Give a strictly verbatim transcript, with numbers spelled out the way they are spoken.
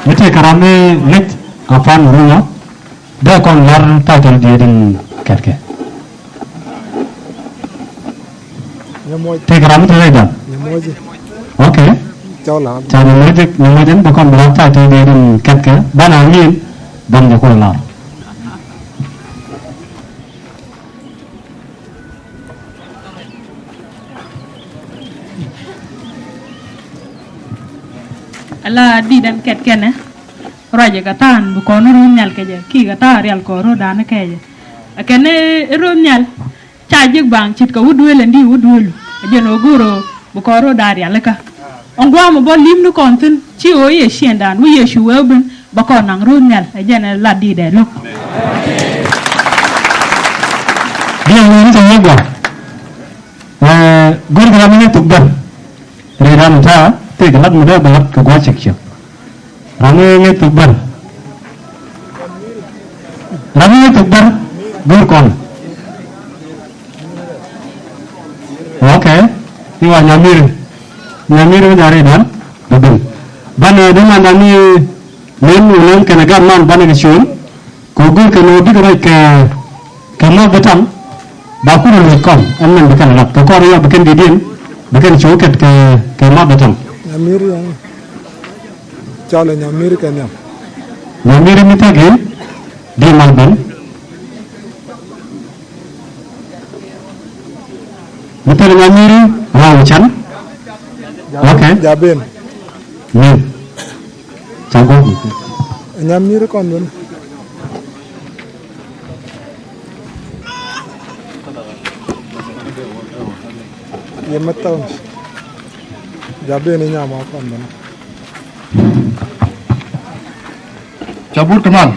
Mi tëëkɛ ram mi ŋäc a pan Urunya, dee kɔn lar title diet in kɛtkɛ. Tëëkɛ ram mi tëëkɛ jam. Ok. Ca Nyamoc, Nyamoc ɛn bɛ kɔn lar title diet in kɛtkɛ. Banɛ a ŋi̱i̱n, ban jɛ kɔn lar. Ala dit ɛn kɛt kɛnɛ ruacɛ kɛ ta̱a̱n bi kɔn ruth nhial kɛ jɛ, ki kɛ ta̱a̱ rial kɔn ruth da̱a̱n kɛ jɛ. Ɛ kɛn ruth nhial ca ji̱k baŋ ce̱tkɛ wä duëël ɛn di wä duëëlu. Ɛ jɛn ɣöö go̱o̱r ɣöö bi kɔn ruth da̱a̱n rialikä. Ɛn gua̱a̱m ɛ bä li̱mni kɔn thi̱n ci ɣöö yɛ ciëŋdan wä Yecu wee wä ben bä kɔn naŋ ruth nhial. Ɛ jɛn ɛ la dit ɛ lo̱k. Diɛn ɣöö ni cɛ yiëk gɔaa. Ɛ, go̱rkɛ ram mi ŋäc thok bär. Rɛy ram ta̱a̱ tëëkɛ lat mi dee bɛ lat kɛ gua̱a̱th cɛk cɛk. Ram mi ŋäc thok bär. Ram mi ŋäc thok bär. Go̱r kɔn. Ok. Iwa Nyamiri. Nyamiri mi ja̱ rɛy dan. Bɛ ben. Banɛ dämandan ni nen wä nen kɛnɛ gat man banɛ kɛ cuun. Kɛ ɣöö go̱o̱rkɛ ni ɣöö bikɛ ruac kɛ, kɛ math bɛ taŋ, ba kurɛ luɔc kɔn, ɛn mɛn bi kɛn lat. Kɛ kɔn rɔ yɔp bi kɛn didiɛn, bi kɛn cio̱o̱k kɛt kɛ, kɛ math bɛ taŋ. Nyamiri ɛn. Cɔl ɛ Nyamiri kɛ nhiam. Nyamiri mi thɛk i̱, di math ben. Mi thɛk Nyamiri, waw can. Ok. Jaben. Min. Ca guɔ̱p. Nyamiri kɔn ben. Yɛ mɛ thɔn. Jaben i̱ nyama kɔn ben. Ca but kɛ man.